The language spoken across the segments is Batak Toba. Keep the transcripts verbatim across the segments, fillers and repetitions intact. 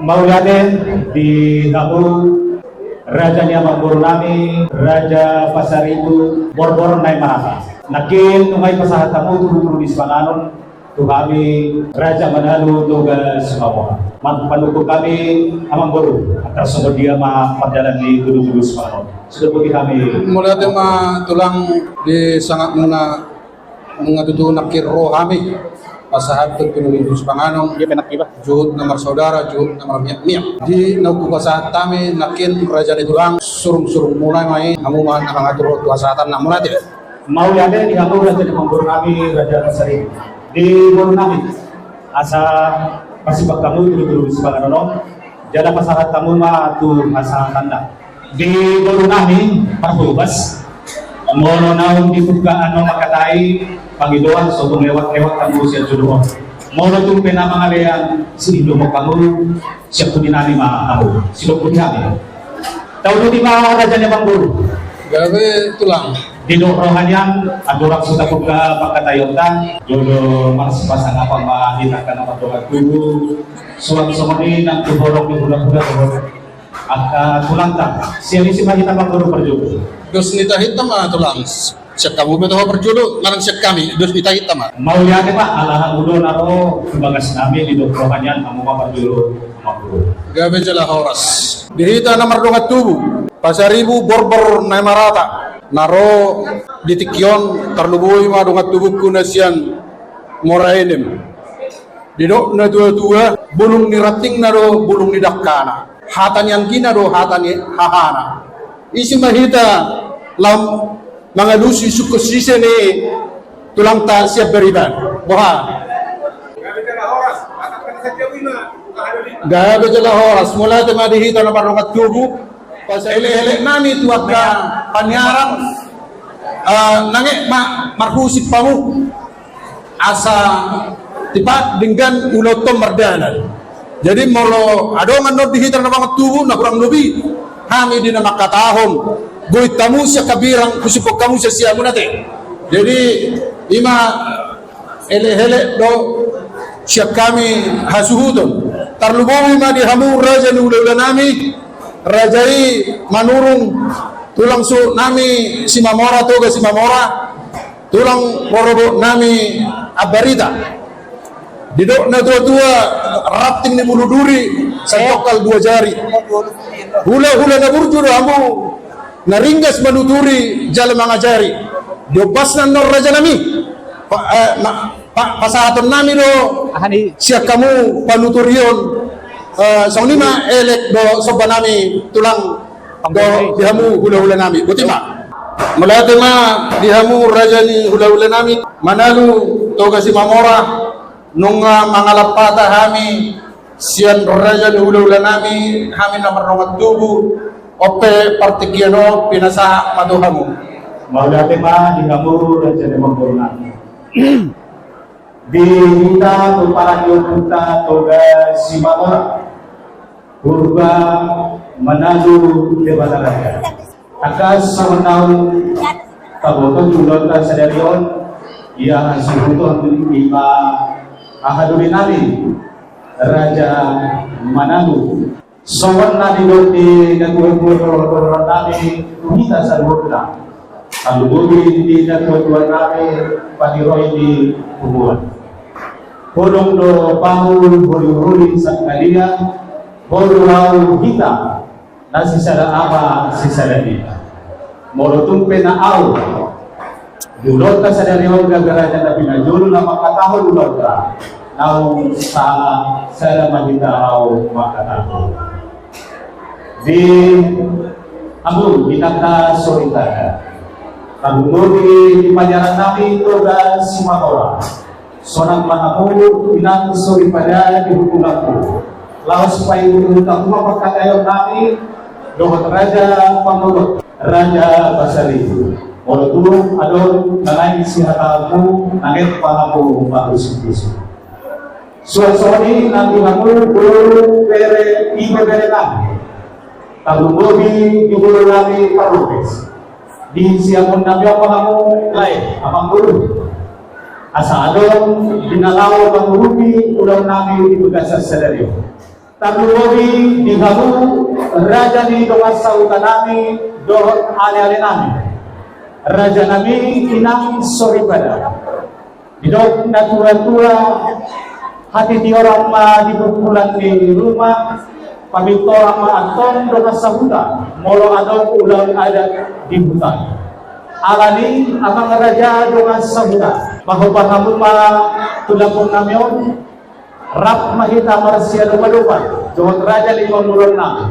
Mauliate di hamu raja ni amangboru nami, Raja Pasaribu Borbor Naimarata. Nangkin nunga dipasahat hamu tudu-tudu ni sipanganon tu hami Raja Manalu Toga Simamora. Manungkun hami amangboru, angka songon dia ma pardalan ni tudu-tudu sipanganon. Sudah putih kami. Mauliate ma tulang di sangap muna. Nunga tutu nangkin ro hami pasahat tudu-tudu ni sipanganon. Dia penak iba. Juhut na marsaudara, juhut na marmiak-miak. Di na hupasahat hami nangkin raja ni tulang, surung-surung muna ma i, hamu ma na mangatur tu hasahatan na muna te. Mauliate di hamu raja ni amangboru nami, Raja Pasaribu. Di boru nami, asa pasipang hamu tudu-tudu ni sipanganon on, jala pasahat hamu ma tu hasahatan na. Di boru nami, parhobas, molo naung dibuka anon mangkatai, pangidoan so tung lewat-lewat hamu sian jolo on. Molo tung pe na mangalean, siidohon hamu sian pudi nami ma hamu. Sidok pudi hami. Tahu dua ma raja ni amangboru. Gabe tulang. Didok roha nian, andorang so tabuka pangkataionta, jolo marsipasangapan ma hita angka na mardongan tubu. Suang songon i nang tu horong ni hula-hula dohot angka tulangta. Sian ise ma hita amangboru parjolo? Dos ni tahinta ma tulang. Sian hamu pe toho parjolo, manang sian hami, dos ni tahinta ma. Mauliate ma, ala hamu do na ro tu bagas nami, didok roha nian hamu ma parjolo amangboru. Gabe jala horas. Di hita na mardongan tubu, Pasaribu Borbor Naimarata, na ro di tingki on, tarlumobi ma dongan tubungku na sian Muara Enim. Didok na tua-tua, bulung ni rantingna do bulung ni dangkana. Hata ni anggina do hata ni hahana. Ise ma hita lam mangalusi sungkun sise ni tulangta sian Bariban. Boha? Gabe jala horas. Mauliate ma di hita na mardongan tubu. Pasahat elek-elek nami tu angka paniaran. Eh, nang e ma marhusip hamu. Asa tipat denggan ulaonta mardalan. Jadi molo adong annon di hita na mardongan tubu na hurang lobi hami di na mangkatahon, goit hamu sian hambirang, husiphon hamu sian siamun ate. Jadi ima elek-elek do sian hami hasuhuton. Tarlumobi ma di hamu raja ni hula-hula nami, raja i Manurung, tulang suhut nami Simamora, Toga Simamora. Tulang rorobot nami Ambarita. Didok na tua-tua, ranting ni bulu duri, santongkal dua jari. Hula-hula na burju do hamu, na ringgas manuturi jala mangajari. Di ombasna annon raja nami. Pa-, eh, ma-, pa-, pasahaton nami do sian hamu panuturion, eh, songon i ma elek do somba nami tulang. Di hamu hula-hula nami, boti ma. Mauliate ma di hamu raja ni hula-hula nami, Manalu Toga Simamora, nunga mangalap hata hami sian raja ni hula-hula nami, hami na mardongan tubu, on pe partingkian on pinasahat ma tu hamu. Mauliate ma di hamu raja ni amangboru nami. Di hita tu parak ni ompunta Toga Simamora. Purba Manalu Debata Raja. Angka songon naung taboto tu ulaonta sadari on, ia hasuhuton ima aha doli nami Raja Manalu. Songon na nidok ni natua-tua dohot-dohot nami tu hita saluhutna. Tarlumobi di natua-tua nami paniroi ni punguan. Holong do pahul holi-holi sangkalian, molo ahu hita na sisada ama sisada ina. Molo tung pe na ahu, di ulaonta sadari on gabe raja na pinajolo na mangkatahon ulaonta, naung sala sada ma hita ahu mangkatahon. Di hamu di tangka soripada, tarlumobi di paniaran nami Toga Simamora. Sonang ma hamu inang soripada di hubunganku. Laos paihut-ihut hamu ma pangkataion nami dohot raja pangolot, Raja Pasaribu. Molo tung adong na lain sihataonmu, nang et ma hamu marusuk-rusuk. Suang songon i nang di hamu boru, bere, ibebere nami. Tarlumobi di boru nami Parlopes. Di siamun nami on ma hamu lae, amangboru. Asa adong di na laho mangurupi ulaon nami di bagasan sadari on. Tarlumobi di hamu raja ni dongan sahuta nami dohot aleale nami, raja nami inang soripada. Didok natuatua, hatitiorang ma di pungkulan ni ruma, papintoran ma antong dongan sahuta molo adong ulaon adat di huta. Alani amang raja dongan sahuta, pahopa hamu ma tu lambung nami on. Rap ma hita marsiadopadopan dohot raja ni pangguruan nami.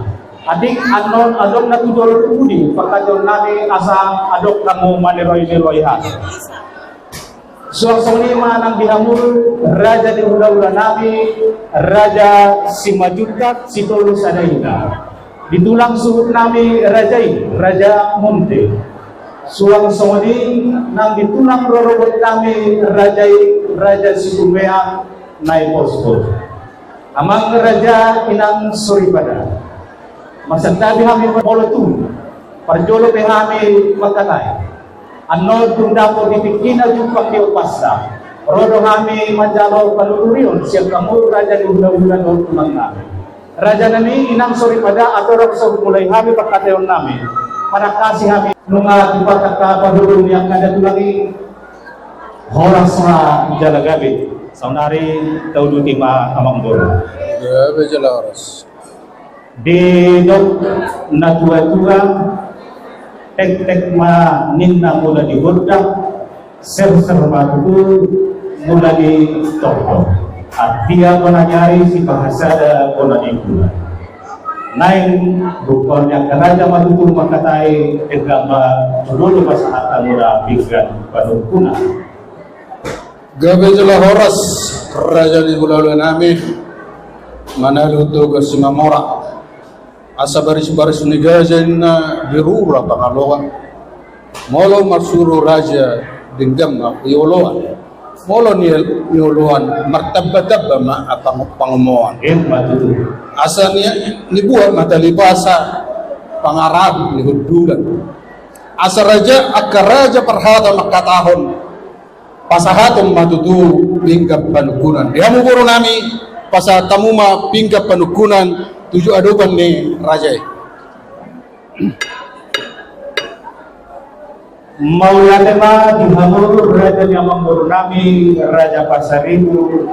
Atik annon adong na tu jolo tu pudi pangkataion nami asa adong hamu maniroi-niroi hami. Suang songon i ma nang di hamu raja ni hulahula nami, raja Simanjuntak Sitolu Sada Ina. Di tulang suhut nami raja i, raja Munte. Suang songon i nang di tulang rorobot nami raja i, raja Situmea Naipospos. Amang raja inang soripada. Marsantabi hami molo tung, parjolo pe hami mangkatai. Annon tung dapot di tingkina jumpang ni ompasna, ro do hami manjalo panuturion sian hamu raja ni hulahula dohot tulang nami. Raja nami inang soripada, andorang so mulai hami pangkataion nami, manangkasi hami nunga tipatak ka parhulu ni angka datulang i. Horas ma jala gabe. Saonari tauduti ma amangboru. Gabe jala horas. Didok natuatua, tektek ma ninna mula di gondang, serser ma tutu mula di tongtong. Artia bona ni ari sipahasada bona ni bulan. Naeng rupani angka raja ma tutu mangkatai, denggan ma tu jolo pasahat hamu na pinggan panungkunan. Gabe jala horas raja ni hulahula nami, manado Toga Simamora. Asa baris-baris ni gaja inna di rura Pangalongan. Molo marsuru raja denggan ma nioloan. Molo ni, nioloan martamba-tamba ma pang-, pangomoan. Emma tutu. Asa ni, nibuat ma tali pasa pangarahut ni hundulan. Asa raja, angka raja parhata mangkatahon, pasahaton ma tutu pinggan panungkunan. Di hamu boru nami, pasahat hamu ma pinggan panungkunan tu adopan ni raja i. Mauliate ma di hamu raja ni amangboru nami, raja Pasaribu.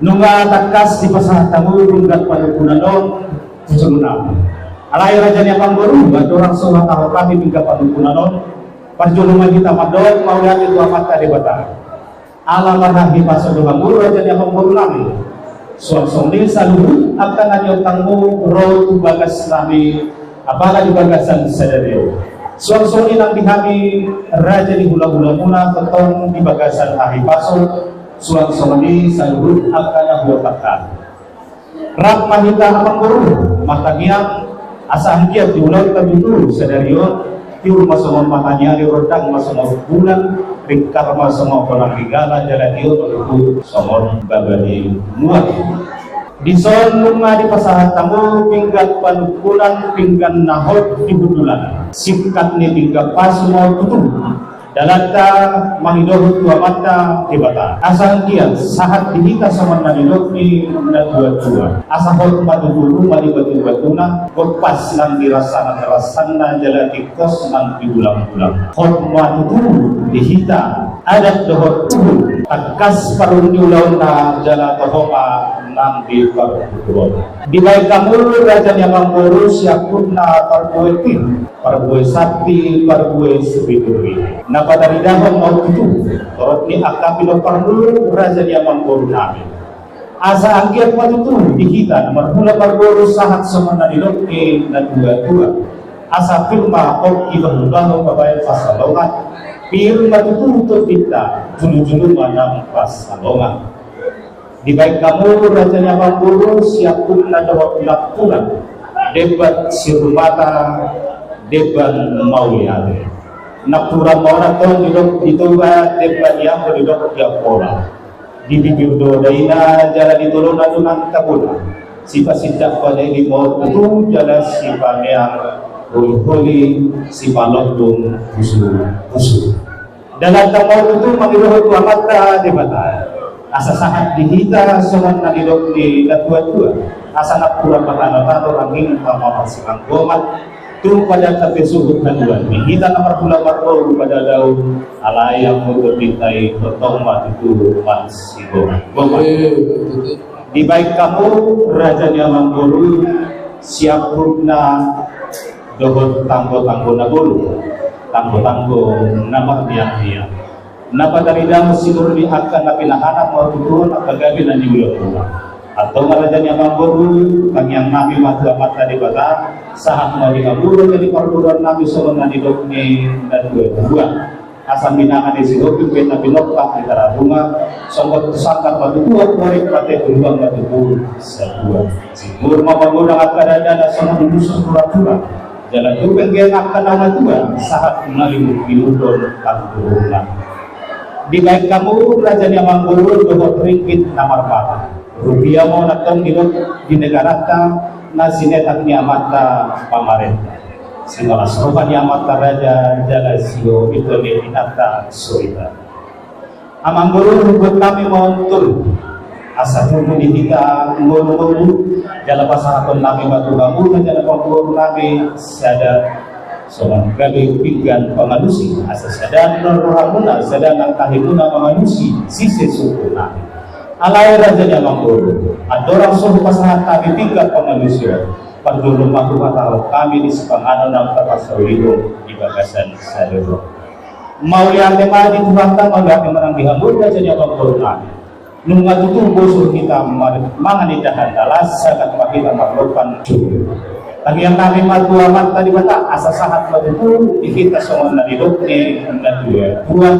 Nunga tangkas dipasahat hamu pinggan panungkunan on tu jolo nami. Alai raja ni amangboru, andorang so hatahon hami pinggan panungkunan on, parjolo ma hita mandok mauliate tu Amanta Debata. Ala marhahipason do hamu raja ni amangboru nami. Suang songon i saluhut angka na niontangmu ro tu bagas nami, apala di bagasan sadari on. Suang songon i nang di hami raja ni hulahula muna, tongtong di bagasan hahipason. Suang songon i saluhut angka na huontang hami. Rap ma hita amangboru martangiang, asa anggiat di ulaonta tutu sadari on, tiur ma songon mataniari, rondang ma songon bulan, ringkar ma songon holang rigala, jala tio ma tutu songon baba ni mual. Dison nunga dipasahat hamu pinggan panungkunan, pinggan na hot di hundulan. Singkat ni pinggan pasu ma on tutu dalanta mangidohon tu Amanta Debata. Asa anggiat sahat di hita songon na nidok ni natuatua. Asa hot ma tutu ruma di batubatuna, gompas nang di rasanan-rasanna, jala tingkos nang di bulang-bulang. Hot ma tutu di hita adat dohot tuhu, tangkas parungkilonna jala toho ma nang di parungkilon. Dibahen hamu raja ni amangboru siamputna parbue pir, parbue sampi, parbue sibituri. Na pataridahon ma on tutu torop ni angka pinompar ni raja ni amangboru nami. Asa anggiat ma tutu di hita na marhula marboru sahat songon na nidok ni natuatua. Asa pir ma ongki bahu-bahu mambahen pansalongan, pir ma tutu tondinta, julu-julu ma nang pansalongan. Dibahen hamu raja ni amangboru siamputna dohot napuran, demban sirumata, demban mauliate. Napuran ma on antong didok di Toga, demban i anggo didok di Ampola. Di bibir do daina jala di tolonan do nang tabona. Sipasindak panelin ma on tutu jala sipaneang holi-holi, sipalondung pusu-pusu. Dalanta ma on tutu mangidohon tu Amanta Debata. Asa sahat di hita songon na nidok ni natuatua. Asa nampuna ma hata na tato rangging pamamar sinanggoman. Tung pada tapi suhut na dua ni hita na marhula marboru pada dau. Alai ambo tu hita i bertong ma tutu marsigoman. Dibaen hamu raja ni amangboru siambrupna dohot tanggotanggo na bolon, tanggotanggo na marmiangmiang. Na pataridamu sinur ni angka na pinahanam ma tutu angka gabe na niula-ula. Antong ma raja ni amangboru, tangiang nami ma tu Amanta Debata, sahat ma di hamu raja ni parboruon nami songon na nidok ni na tua-tua. Asa binanga ni si Hopi pe na pinompa di Tararuma, songon tu sanggar ma tutu, amporik mate huluan ma tutu satua. Sinur ma pagodang angka dandana songon urusan pura-pura. Jala tu pengge angka na matua sahat na limut-limuton tangkuhurna. Dibaen hamu raja ni amangboru dohot ringgit na marbatang. Rupia ma on antong didok di negaranta na sinetak ni amanta pamarenta. Sinolas roha ni amanta raja jala sio itu ni inanta sorita. Amangboru, hubuat nami ma on tolu. Asa tubu di hita ngolu-ngolu jala pasahaton nami ma tu hamu na jala pangkuor nami sada songon gabe pinggan pangalusi asa sada na rohamuna sada na tahimuna mangalusi sise suku nami. Alai raja ni amangboru, andorang so hupasahat hami pinggan pangalusi on, parjolo ma huhatahon hami di sipanganon na tapasaulihon di bagasan sadero. Mauliate ma di Tuhanta, mauliate ma nang di hamu raja ni amangboru nami. Nunga tutu bosur hita mangan indahan dalan sagat ma hita marlopan julu. Tangiang nami ma tu Amanta Debata asa sahat ma tutu di hita songon na nidok ni na tua-tua.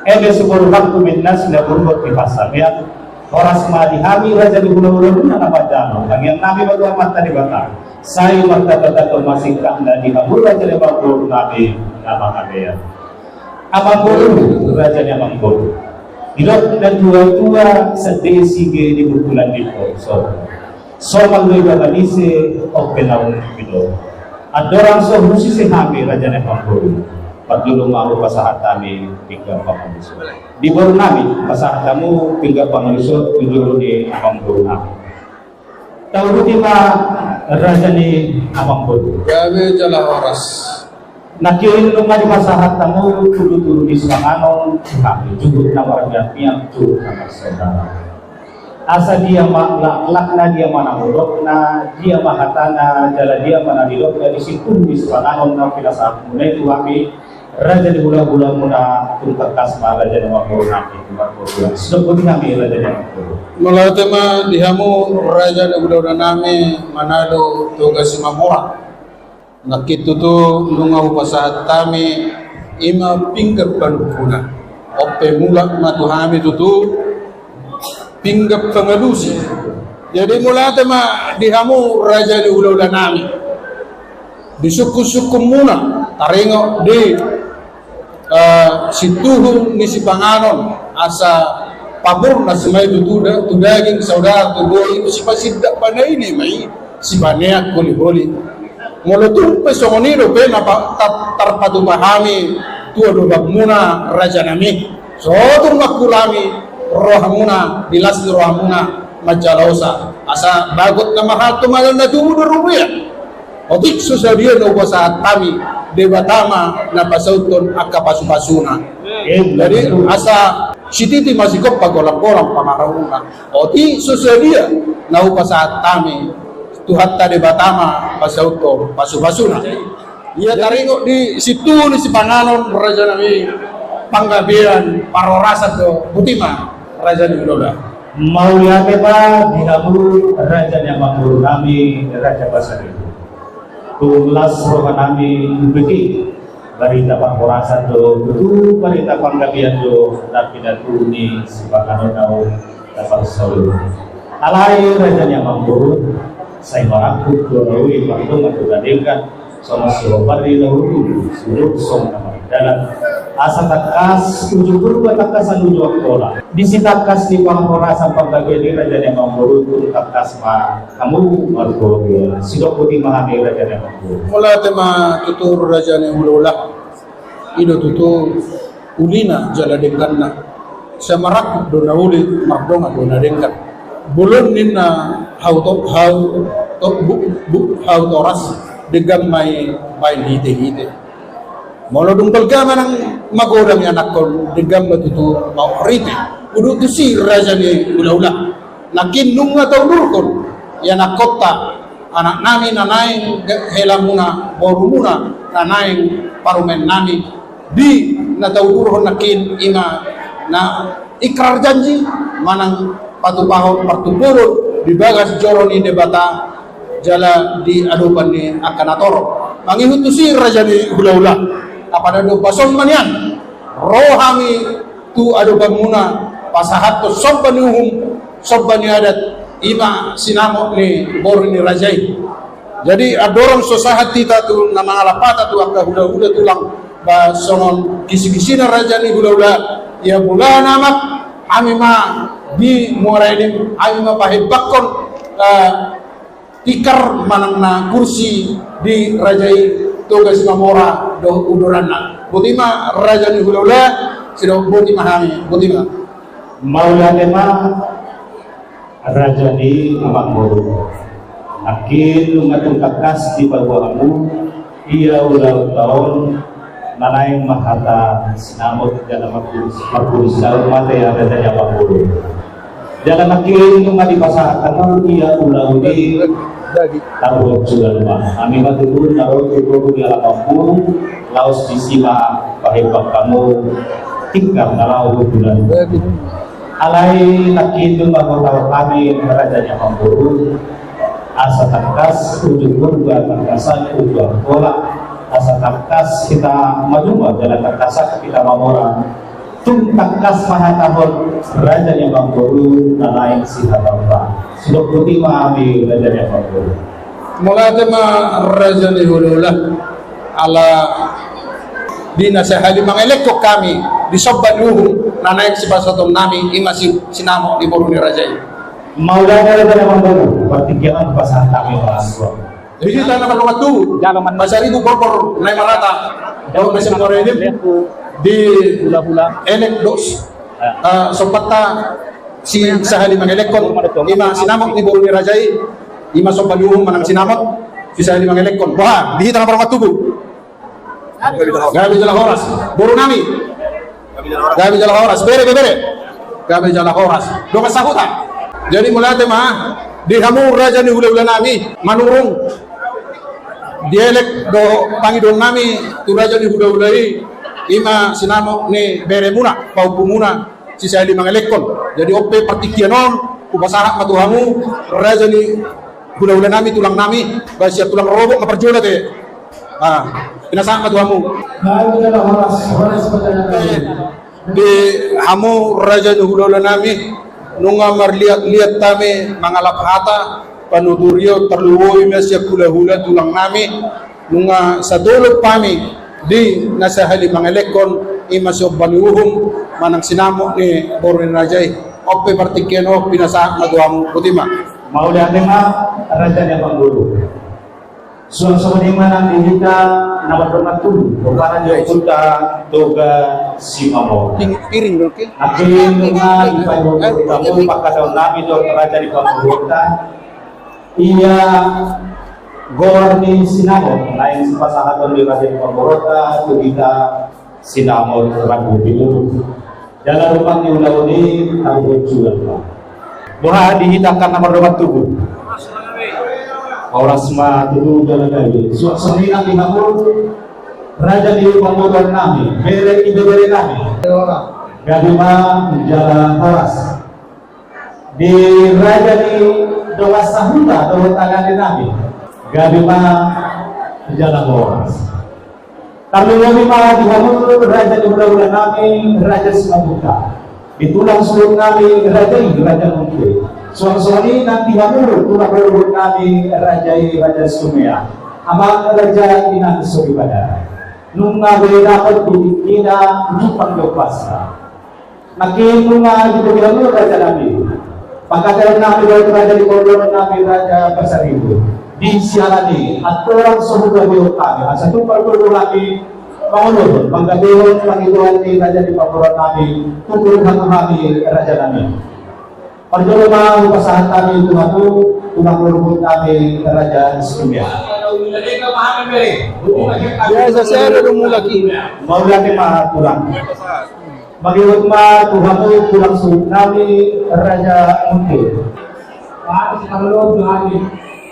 Eme siboru hangku minnas na burgot di pasamean. Horas ma di hami raja ni hula-hula muna na manjalo. Tangiang nami ma tu Amanta Debata. Sai martamba-tamba ma singkatna di hamu raja ni amangboru nami na mangabean. Amangboru, raja ni amangboru. Didok na tua-tua sandei sige di bukulan di poso. Somal do iba manise, ope naung pido. Andorang so husise hami raja ni amangboru. Parjolo ma hupasahat hami pinggan pangalusi. Di boru nami pasahat hamu pinggan pangalusi tu jolo ni amangboru nami. Tauduti ma raja ni amangboru. Gabe jala horas. Nangkin nunga dipasahat hamu tudu-tudu ni sipanganon, hami juhut na marmiang-miang, juhut na marsaudara. Asa dia ma laklakna, dia ma na modokna, dia ma hatana, jala dia ma na nidokna di situhun ni sipanganon na pinasahatmuna i tu hami. Raja ni hula-hula muna, tung tangkas ma raja ni amangboru nami, marboru. Sidok boti nami raja ni amangboru. Mauliate ma di hamu raja ni hula-hula nami, Manado Toga Simamora. Nangkin tutu nunga hupasahat hami i ma pinggan panungkunan. Ope mulak ma tu hami tutu pinggan pangalusi. Jadi mauliate ma di hamu raja ni hula-hula nami. Di sungkun-sungkun muna taringot di eh, situhun ni sipanganon asa pamurnas ma i tutu da, tu daging saudara tu boi, sipasindak panaili ma i, sipaneang holi-holi. Molo tung pe songon i dope na pa, ta, tarpatupa hami tu adopan muna raja nami. Sotung mangkula hami rohamuna, di las ni rohamuna manjalosa. Asa bagot na mahal tu malan na tubu do rupia. Otik so sadia na hupasahat hami Debata ma na pasauthon angka pasu-pasuna. Jadi asa sititi ma sigompa golang-golang pangarahutna. Otik so sadia na hupasahat hami Tuhanta Debata ma pasauthon pasu-pasuna. Ia taringot di situhun ni sipanganon raja nami panggabean parhorasan do boti ma raja ni hula-hula. Mauliate ma di hamu raja ni amangboru nami raja Pasaribu. Tung las roha nami bege barita parhorasan do tutu barita panggabean do na pinatupa ni sipanganon na on na parsaulihon. Alai raja ni amangboru sai marangkup do na uli mardongan do na denggan. Songon sihobar ni na uli, sudut songon na mardalan. Asa tangkas uju Purba tangkasan uju Angkola. Di sitangkas ni parhorasan panggabean i raja ni amangboru tung tangkas ma hamu margogo. Sidok boti ma hami raja ni amangboru. Mauliate ma tutu raja ni hula-hula. I do tutu ulina jala dengganna. Sai marangkup do na uli mardongan do na denggan. Bolon ninna hau to-, hau to-, bu-, bu-, hau toras, denggan ma i baen hite-hite. Molo dung balga manang magodang ianakhon, denggan ma tutu maorite. Huhutusi raja ni hula-hula. Nangkin nunga taudurhon ianakkonta, anak nami na naeng helamuna, borumuna na naeng parumaen nami. Di na taudurhon nangkin i ma na ikrar janji manang patupahon partuburon di bagas joro ni Debata jala di adopan ni angka na torop. Mangihut tusi raja ni hula-hula. Apala do bason ma nian ro hami tu adopanmuna pasahathon somba ni uhum, somba ni adat, i ma sinamot ni boru ni raja i. Jadi andorang so sahat hita tu na mangalap hata tu angka hula-hula tulang, ba songon kisi-kisina raja ni hula-hula, ia bolahan amak, hami ma di Muara Enim, hami ma pahebakkon, eh, tikar manang na kursi di raja i Toga Simamora dohot uduranna. Boti ma raja ni hula-hula, sidok boti ma hami, boti ma. Mauliate ma raja ni amangboru. Nangkin nunga tung tangkas dipaboa hamu ia ulaonta on, na naeng ma hata sinamot jala marpudun, marpudun saur mate ia raja ni amangboru. Jala nangkin nunga dipasahat hamu ia ulaon i, taruhon suda ma. Hami ma tutu na ro tu toru ni alamanmu, laos disi ma pahembang hamu tikar na laho tu bulan. Alai nangkin nunga hutahon hami raja ni amangboru, asa tangkas ujung Purba, tangkasan ujung Angkola, asa tangkas hita manuma jala tangkasan hita mamora. Tung tangkas ma hatahon raja ni amangboru na naeng sihatampa. Sidok boti ma hami raja ni amangboru. Mauliate ma raja ni hula-hula. Ala di na sahali mangelekhon hami di somba ni uhum na naeng sipasahaton nami, i ma si-, sinamot ni boru ni raja i. Mauliate raja ni amangboru, partingkian on pasahat hami ma langsung. Di hita na mardongan tubu, Pasaribu, Porpor, Naimarata, dohot na sian Muara Enim, di hula-hula elek dos, eh, sompatta si sahali mangelekhon, i ma sinamot ni boru ni raja i, i ma somba ni uhum manang sinamot si sahali mangelekhon. Boha, di hita na mardongan tubu. Gabe jala horas boru nami. Gabe jala horas, bere, bere. Gabe jala horas dongan sahuta. Jadi mauliate ma di hamu raja ni hula-hula nami, Manurung. Dielek do pangidoan nami tu raja ni hula-hula i, i ma sinamot ni beremuna, pahompumuna, si sahali mangelekhon. Jadi on pe partingkian on hupasahat ma tu hamu raja ni hula-hula nami, tulang nami, ba sian tulang rorobot ma parjolo te. Ah, pinasahat ma tu hamu. Gabe jala horas, horas ma tu hamu. Di hamu raja ni hula-hula nami, nunga marliat-liat hami mangalap hata, panuturion tarlumobi ma sian hula-hula tulang nami, nunga satolop hami di na sahali mangelekhon, i ma somba ni uhum manang sinamot ni boru ni raja i. On pe partingkian on pinasahat ma tu hamu, boti ma. Mauliate ma raja ni amangboru. Suang songon i ma nang di hita na mardongan tubu, pomparan ni ompunta Toga Simamora. Nangkin nunga dipaihut hamu pangkataion nami dohot raja ni pamoruonta, ia goar ni sinamot naeng sipasahaton ni raja ni pamoruonta tu hita, sinamot rambu di ulu. Jala rumang ni ulaon i taruhon suda ma. Boha di hita angka na mardongan tubu? Horas ma tutu jala gabe. Suang songon i nang di hamu raja ni pamoruon nami, bere ni bebere nami. Gabe ma jala horas. Di raja ni dongan sahuta dohot tagane nami, gabe ma jala horas. Tarlumobi ma di hamu raja ni hula-hula nami, raja Simanjuntak. Di tulang suhut nami raja i, raja Mungke. Suang songon i nang di hamu tulang rorobot nami raja i, raja Sumea. Amang raja, inang soripada. Nunga be dapot di tingkina jumpang di ompasna. Nangkin nunga diboto hamu raja nami. Pangkataion nami dohot raja ni pamoruon nami, raja Pasaribu. Di siala ni i, andorang so hugabehon hami, asa tung pargogoi hami mangoloi panggabean pangidoan ni raja ni pamoruon nami, tu hami raja nami. Parjolo ma hupasahat hami tu hamu, tu pangurung nami Raja Situmia. Biasa sada do mulak i. Mauliate ma tulang. Mangihut ma tu hamu tulang suhut nami Raja Munti. Baru sekarang lo tu hami.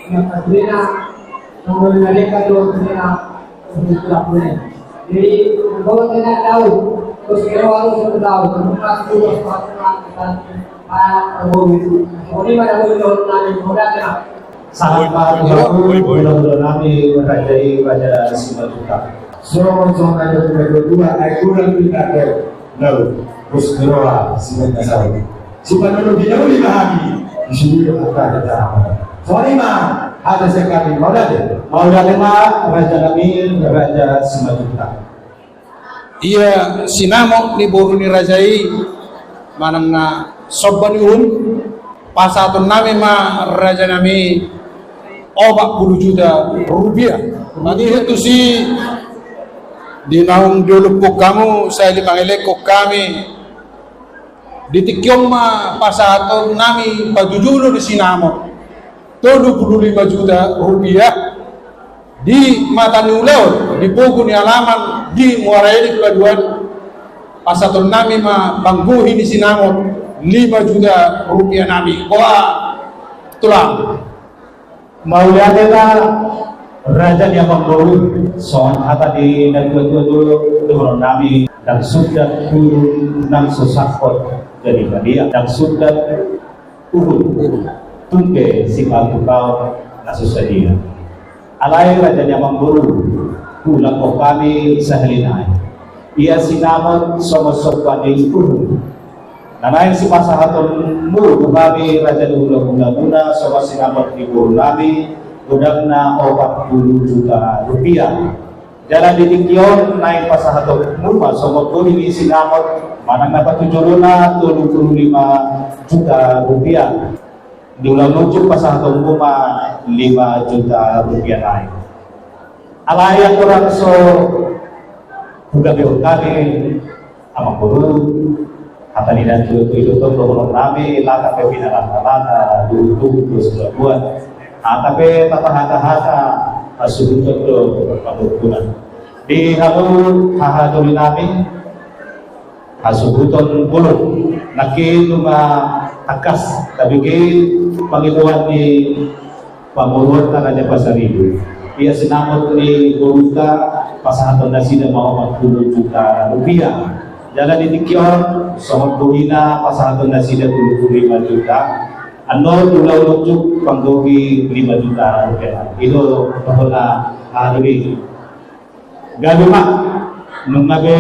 Yang pastinya Mauliate ma tulang. Jadi, kalau tidak tahu, terus kalau harus tahu, terus pas itu, terus pas itu, Pak Prabowo itu. Pokoknya pada mau jawab nanya, mau datang. Sahat ma tu hamu, mudah-mudahan nami merajai Raja Simanjuntak. Songon songon na dua, ai kurang pintar. Lalu, terus keluar, Simanjuntak. Sipanolo binauli ma hami, di sini ada di dalam. Songon i ma, ada sekali, mauliate. Mauliate ma, Raja nami, Raja Simanjuntak. Ia sinamot ni boru ni raja i, manang na somba ni uhum, pasahaton nami ma raja nami, opat pulu juta rupiah. Mangihut tusi, di naung diolopkon hamu, sai di mangelek hami. Di tingki on ma pasahaton nami patujolo ni sinamot tolu pulu lima juta rupiah di mata ni ulaon, di pogu ni alaman, di Muara Elit Paduan. Pasahaton nami ma panggohi ni sinamot lima juta rupiah nami. Boha tulang. Mauliate ma raja ni amangboru, songon hata ni natuatua do dohonon nami, ndang sundat uhum nang so sangkot jadi badia, ndang sundat uhum tung pe sipahupaon na so sadia. Alai raja ni amangboru, huulahon hami sahali nai. Ia sinamot songon somba ni uhum na naeng sipasahatonmu tu hami raja ni hulahulamuna, songon sinamot ni boru nami, godangna opat pulu juta rupiah. Jala di tingki on naeng pasahaton hamu ma songon bohi ni sinamot, manang na patujolona tolu pulu lima juta rupiah. Di ulaon unjuk pasahatonmu ma lima juta rupiah nai. Alai anggo ndang so hugabehon hami, amangboru, hata ni natuatua i do tong dohonon nami, lata pe pinalangka-langka, duhut-duhut do sibabuan, hata pe tapahatahata, hasuhuton do pangorbunan. Di hamu haha doli nami, hasuhuton bolon, nangkin nunga tangkas tabege pangidoan ni pamoruonta Raja Pasaribu. Ia sinamot ni borunta pasahaton nasida ma opat pulu juta rupiah. Jala di tingki on songon bohina pasahaton nasida tolu pulu lima juta. Annon ulaon unjuk panggohi lima juta rupiah. I do dohononna, haha doli. Gabe ma, nunga be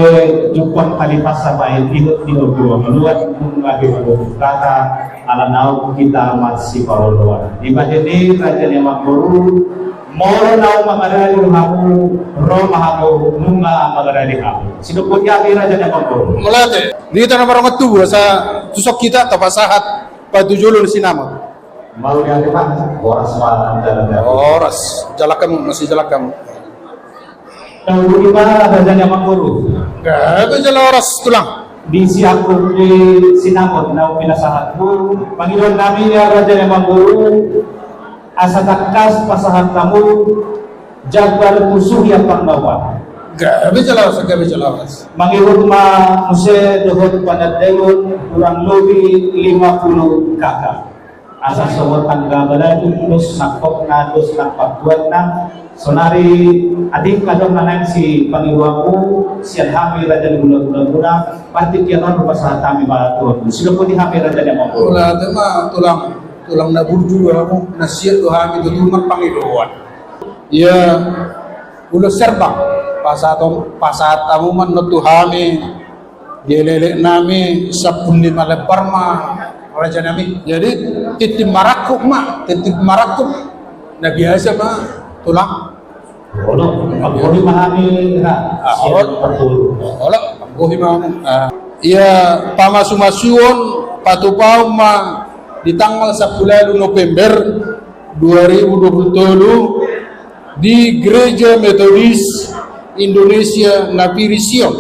jumpang tali pasa baen ihut ni ogo maluat, nunga be magodung kata, ala naung hita masiparoloan. Dibahen i raja ni amangboru, molo naung mangaradi hamu, ro ma hamu, nunga mangaradi hamu. Sidok boti hami raja ni amangboru. Mauliate, di hita na marongan tubu, asa tusok hita tapasahat patujolo ni sinamot. Mauliate ma, horas ma. Horas, jala hamu, masih jala hamu. Tahu di mana raja ni amangboru? Gabe jala horas tulang. Di siangkup ni sinamot naung pinasahatmu, pangidoan nami ia raja ni amangboru, asa tangkas pasahat hamu jambar tu suhi ampang na opat. Gabe jala horas, gabe jala horas. Mangihut ma muse dohot panandaion kurang lobi lima pulu kaka. Asa songon tangga baladu dos nangkokna dos nang pangkuanna. Sonari atik adong na naeng sipangidoanmu sian hami raja ni hulahulamuna, partingkian on hupasahat hami ma tu hamu. Sidok boti hami raja ni amangboru. Mauliate ma tulang, tulang na burju do hamu, na siat do hami tutu marpangidoan. Ia ulos serbang, pasahat hamu, pasahat hamu ma annon tu hami, di elek-elek nami sampulu lima lembar ma raja nami. Jadi tintin marangkup ma, tintin marangkup. Na biasa ma tulang. Olo, panggohi ma hami, ha. Ah, olo. Olo, panggohi ma hami. Ah. Ia pamasumasuon, patupaon ma di tanggal sampulu ualu November dua ribu dua puluh tolu di Gereja Metodis Indonesia Napiri Sion.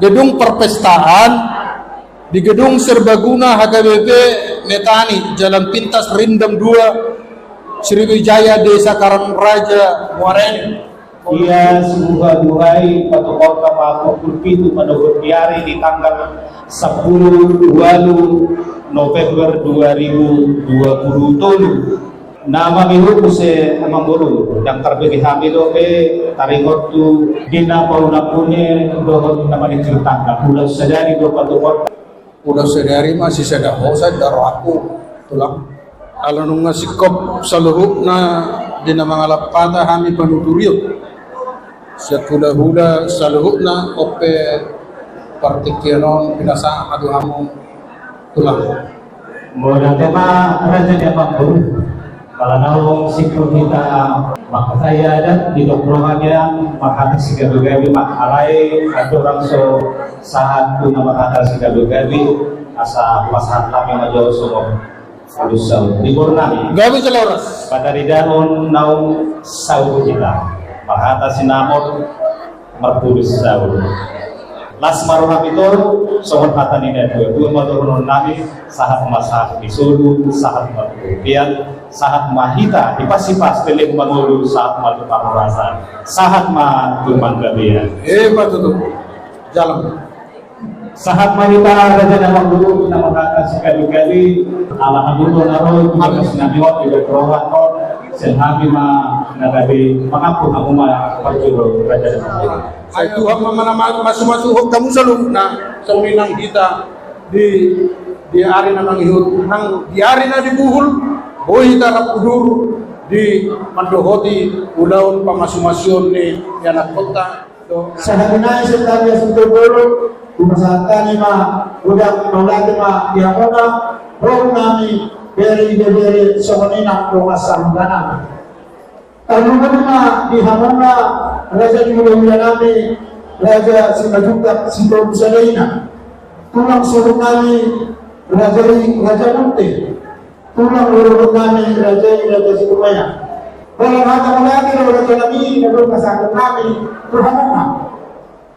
Gedung perpestaan Di Gedung Serbaguna H K B P Metani, Jalan Pintas Rindam dua, Sriwijaya, Desa Karangraja, Muara Enim. Ia suha duhai patupaonta ma pukul pitu manogot ni ari di tanggal sampulu ualu November dua ribu dua puluh tolu. Na mangihut muse amangboru, ndang tarbege hami dope taringot tu di na paunamuna dohot na maningkir tangga. Ulaon sadari do patupaonta. Ulaon sadari ma sisada hosa di rohangku, Tulang. Ala nunga singkop saluhutna di na mangalap hata hami panuturion. Sian hulahula saluhutna, on pe partingkian on pinasahat ma tu hamu, Tulang. Mauliate ma raja ni amangboru. Pala naung singkop hita marhatai adat di tongtong roha nian, marhata sigabegabe ma, alai andorang so sahat tu na marhata sigabegabe, asa pasahat hami ma jo songon ulos saur di boru nami. Gabe jala horas. Pataridahon naung saur hita, marhata sinamot, marpudun saur. Las ma rohami tu, songon hata ni natuatua ma dohonon nami: sahat ma sahat ni solu, sahat ma tu bontean, sahat ma hita di pasipas leleng mangolu, sahat ma tu parhorasan, sahat ma tu panggabean. Emma tutu. Jalan. Sahat ma hita raja ni amangboru, na marhata sigabegabe, ala hamu do na ro di bagas nami on, di roha on, sian hami ma na gabe mangaku hamu ma parjolo raja ni amangboru. Ai Tuhan ma na ma-, mamasumasu hamu saluhutna, songon i nang hita di, di ari na mangihut, nang di ari na di buhul, boi hita rap udur di mandohoti ulaon pamasumasuon ni ianakkonta. Sahat nai sentari asal tebolo, hupasahat hami ma godang mauliate ma di hamuna, boru nami, bere ibebere, songon i nang dongan sahuta nami. Tarlumobi ma di hamuna raja ni hulahula nami, Raja Simanjuntak Sitolu Sada Ina. Tulang suhut nami, raja i Raja Munte. Tulang loloan nami, raja i Raja Situmaya. Holan hata mauliate do raja nami, na dohot pasahaton nami tu hamuna.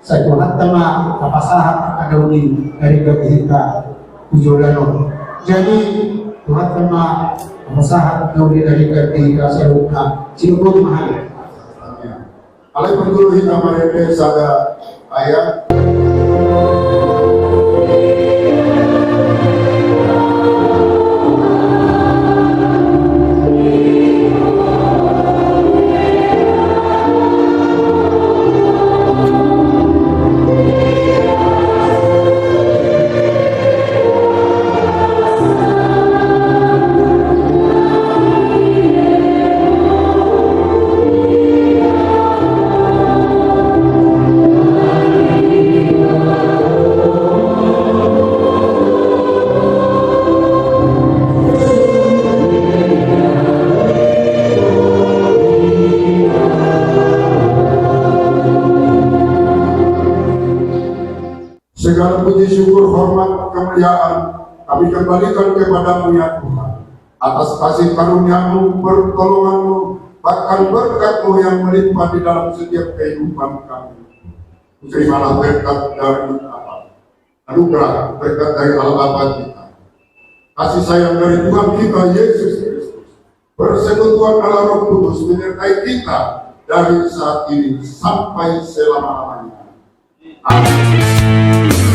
Sai Tuhanta ma na pasahat angka na uli na ringgas di hita tu joloan on. Jadi, Tuhanta ma na pasahat na uli na ringgas di hita saluhutna. Sidok boti ma hami. Alai parjolo hita marende sada ayat. Segala puji syukur, hormat, kemuliaan kami kembalikan kepada-Mu, ya Tuhan, atas kasih karunia-Mu, pertolongan-Mu, bahkan berkat-Mu yang melimpah di dalam setiap kehidupan kami. Terimalah berkat dari Allah, anugerah berkat dari Allah Bapa kita, kasih sayang dari Tuhan kita Yesus Kristus, persekutuan Allah Roh Kudus menyertai kita dari saat ini sampai selama-lamanya. Amin.